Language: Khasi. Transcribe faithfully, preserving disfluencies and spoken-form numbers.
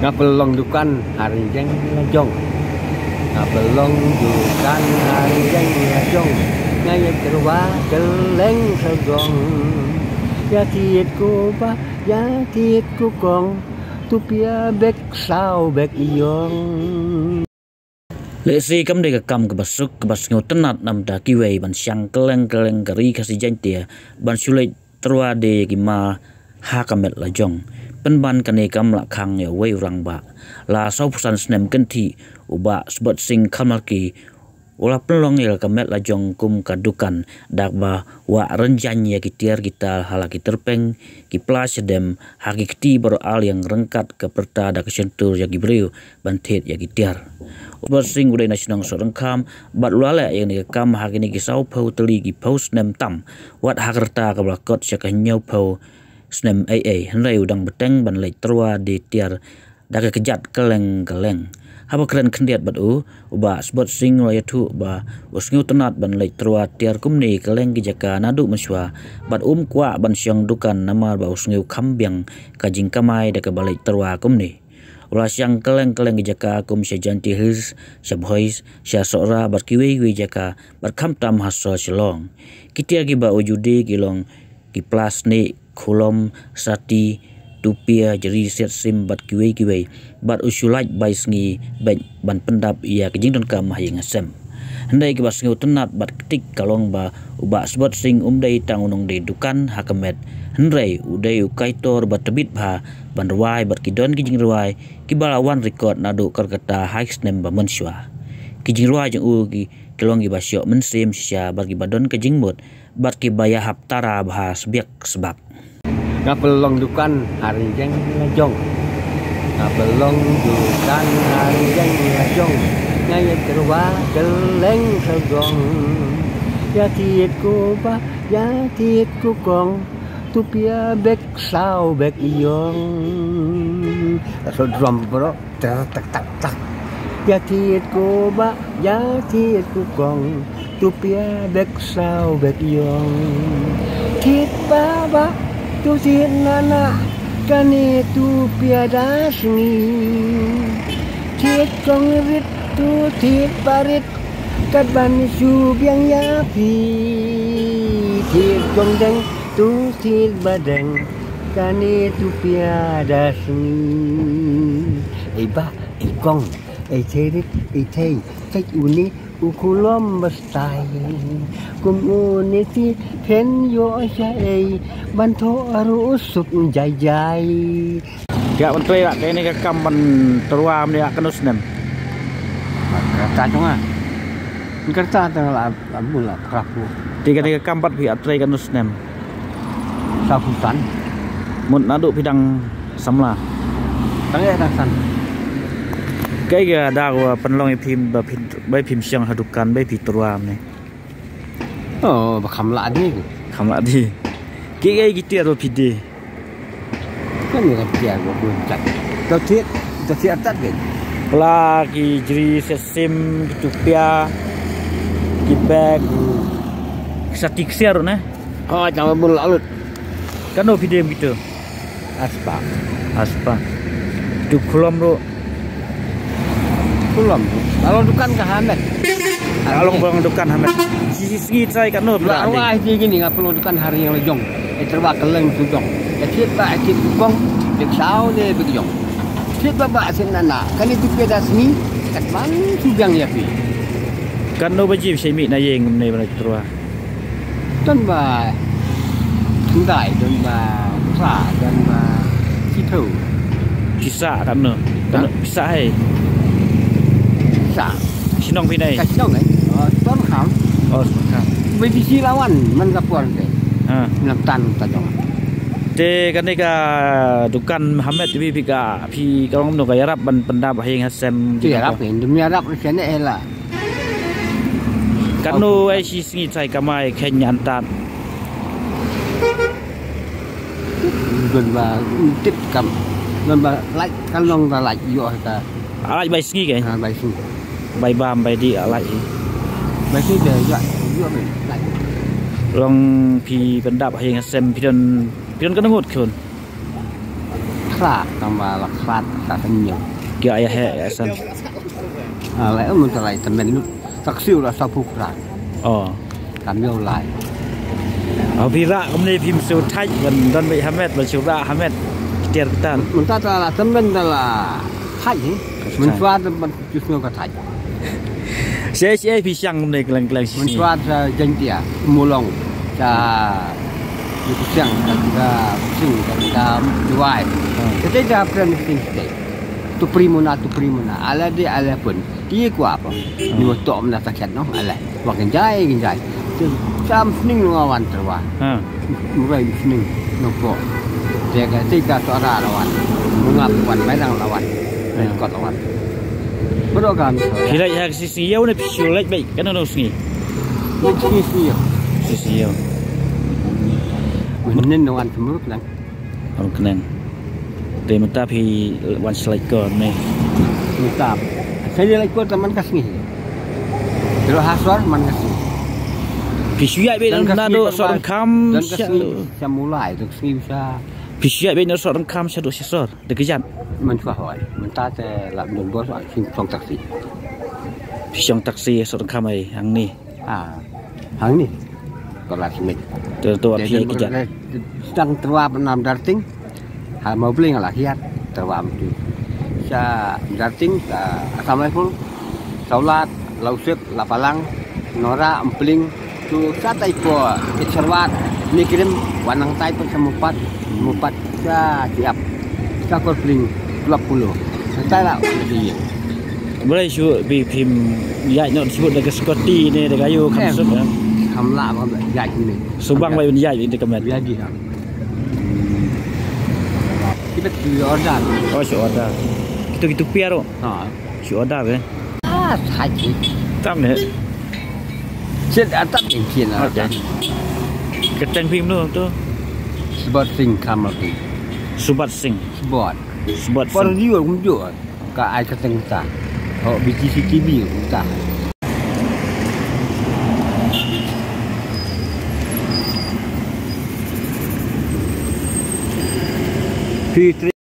Nga pynlong dukan ha ri jeng la jong. Nga pynlong dukan ha ri jeng la jong. Nga ïa tyrwa kylleng sawdong. Ïa thied ko bah, ïa thied ko kong. Tupia bek saw bek ïong. Lehse kam dei ka kam kaba suk kaba sngewtynnat namar kiwei ban shang kylleng kylleng ka ri Khasi Jaiñtia ban shu leit tyrwa de ki ma ha ka met la jong. Pynban kane kam lah khang ïa uwei u rangbah. La sawphew san snem kynthih u Bah Sbot Sing Kharmarki u la pynlong ïa ka met la jong kum ka dukan da kaba wah rynjang ïa ki tiar ki tar ha la ki tyrpeng, ki pla shadem, ha ki kti baroh arliang ryngkat ka pyrta da ka shyntur ïa ki briew ban thied ïa ki tiar. U Sbot Sing u dei na shnong Sohryngkham bad u la leh ïa kane ka kam ha kine ki sawphew tylli ki phew snem tam, wat ha ka rta kaba la kot sha ka hynñiewphew snem ei ei, hynrei u dang bteng ban leit tyrwa de tiar da ka kjat kylleng kylleng. Haba kren khyndiat bad u, u Bah Sbot Sing u la ïathuh ba u sngewtynnat ban leit tyrwa tiar kumne kylleng ki jaka naduh mynshuwa bad um kwah ban shong dukan namar ba u sngewkham biang ka jingkamai da kaba leit tyrwa kumne. U la shang kylleng kylleng ki jaka kum sha Jaintia Hills, sha Bhoi, sha Sohra bad kiwei kiwei jaka bad khamtam ha sor Shillong. Ki tiar kiba u ju de ki long ki pla snieh, khulom, sati, tupia, jri siat sim bad kiwei kiwei bad u shu lait bai sngi beit ban pyndap ïa ka jingdonkam ha ïing ha sem. Hynrei kaba sngewtynnat bad ktik ka long ba u Bah Sbot Sing um dei tang u nongdie dukan ha ka met, hynrei u dei u kaitor ba tbit bha ban rwai bad ki don ki jingrwai kiba la wan record naduh ka rta ha ki snem ba mynshuwa. Ki jingrwai jong u ki, ki long kiba shoh mynsiem shisha bad kiba don ka jingmut bad kiba ïahap tara bha sbiak sbak. Nga pynlong dukan ha ri jeng la jong. Nga pynlong dukan ha ri jeng la jong. Nga ïa tyrwa kylleng sawdong. Ïa thied ko bah, ïa thied ko kong. Tupia bek saw bek ïong. Ka sawdong bro. Tak tak tak tak. Ïa thied ko bah, ïa thied ko kong. Tupia bek saw bek ïong. Thied bah bah, to thied nah nah. Kane tupia da sngi. Thied kong rit, to thied bah rit. Kat ban shu biang ïa phi. Thied kong deng, to thied bah deng. Kane tupia da sngi. Ei bah, ei kong, ei thei rit, ei thei. Thei une u khulom ba stai. Kum une ti phen ïoh sha ei. Ban thoh ruh u suk jai jai. Ka ban trei la kane ka kam ban tyrwa mynne la katno snem? Ka rta jong nga. Ka rta te la, la bun la phra phew. Te kane ka kam pat phi ap trei katno snem? Sawphew san. Mut naduh phi dang samla? Dang ïa dang san. Kaei ka daw pynlong ïa phi ba phi, ba phim shong ha dukan ba phi tyrwa mynne? Oh, ba kham lah die. Kham lah die. Kiei kiei ki tiar ba phi die? Kan ka tiar ba bun kat. To thied, to thied tat ke. Pla, ki jri siat sim, ki tupia, ki bag, ki sati ksiar ne? Oh, jam ba bun lah lut. Katno phi die kito? Arspah. Arspah. Kito khulom ruh? Khulom ruh. Ka long dukan ka ha met. Ka long, ka long dukan ha met. Shi, shi sngi trai katno phi lah die? Arwah hi kine nga pynlong dukan ha ri jeng la jong. Ïa tyrwa kylleng sawdong. Ïa thied bah, ïa thied ko kong. Bek saw de bek ïong. Thied bah bah thied nah nah. Kane tupia da sngi. Kat ban shu biang ïa phi. Katno baje phi shah mih na ïing mynne ban leit tyrwa? Don ba khyndai, don ba phra, don ba shiphew. Phi sah katno? Katno phi sah hei? Sah. Shnong phi nei? Ka shnong nei. Oh, Sohryngkham. Oh, Sohryngkham. Ba phi shi la wan man ka por te. Ha. Nang tan ta jong. Te kane ka dukan ha met phi, phi ka, phi ka long kumno, ka ïarap ban pyndap ha ïing ha sem? Ki ïarap ni, dum ïarap ni sene hela. Katno ei shi sngi trai kamai khein ïa tat? Don ba tip kam. Don ba lait, kan long ba lait ïoh ta. Lait bai sngi ke? Ha, bai sngi. Bai bam bai dih lait hi. Bai sngi te ïoh, ïoh bai lait. Long phi pyndap ha ïing ha sem phi don, phi don katno ngut khun? Ka Tang ba la khlad ka kan nyo. Ki aya he ya san. Ah, lai mun ta lai temen lut. Taksi ula sapu kra. Oh. Kam yo lai. Au phi ra kam ne phim su thaj ban don bai hamet ban su ra hamet. Tiar tan. Mun ta ta la temen ta la thaj hi. Mun swa ta ban Tus no ka thaj. Sia sia phi siang ne kleng kleng sisi. Mun swa sa Jaintia, Mulong, sa Yu Siang, sa Sing, sa Duwai. Sa te da pren sing ste. Tu primuna, tu primuna. Ala de ala pun. Ti kwa pa. Ni wa tom na ta khat no ala. Wa kan jai kan jai. Sam sning no wan terwa. Ha. Murai sning no po. Te ka te ka to ra la wan. Mungap wan mai dang la wan. Mai kot la wan. Bro kan. Phi leit ha sisi yau ne phi shu leit bai. Kan no sngi. Ni sini sini ya. Sisi yau. Menin no wan temuruk nang. Ong kenang. Te mynta phi wan shlei kor ne. Mynta. Sa ïa leit kor ta man ka sngi. Te ha sor man ka sngi. Phi shu ïaid beit na do sor rangkham. Don ka sngi sa mulai, don ka sngi sa. Phi shu ïaid beit na sor rangkham sa do sha sor. De kjat. Man shu hoi. Mynta te la don bor sa sing song taksi. Phi song taksi sor rangkham ai hangne. Ah, hangne. Ko la smet. Tu tu api ki jat. Sedang terwa nam darting. Ha mau bling la hiat terwa mtu. Sa darting sa Assam Rifle. Saulat, Lausip, Lapalang, Nora, Empling. Tu sa tai po ke serwat. Ni kirim wanang tai po semupat, mupat sa siap. Sa kor bling. Lap puluh. Sa tai la. Boleh shu bi phim ïaid noh disebut da ka Scotty ne da ka ayu kam suk ya. Kam lah ba ïaid ni. Subang bai ïaid ni ka met. Ïaid di ha. Kita tu order. Oh, shu order. Kitu kitu piar oh. Ha. Shu order eh. Ah, sakit. Tam ne. Sit atap ni kien. Keteng phim tu tu. Subat Singh Kamal Singh. Subat Singh. Subat. Subat Singh. Por dia kumjuk. Ka ai ka teng ta. Ho B T C T V ta. Phi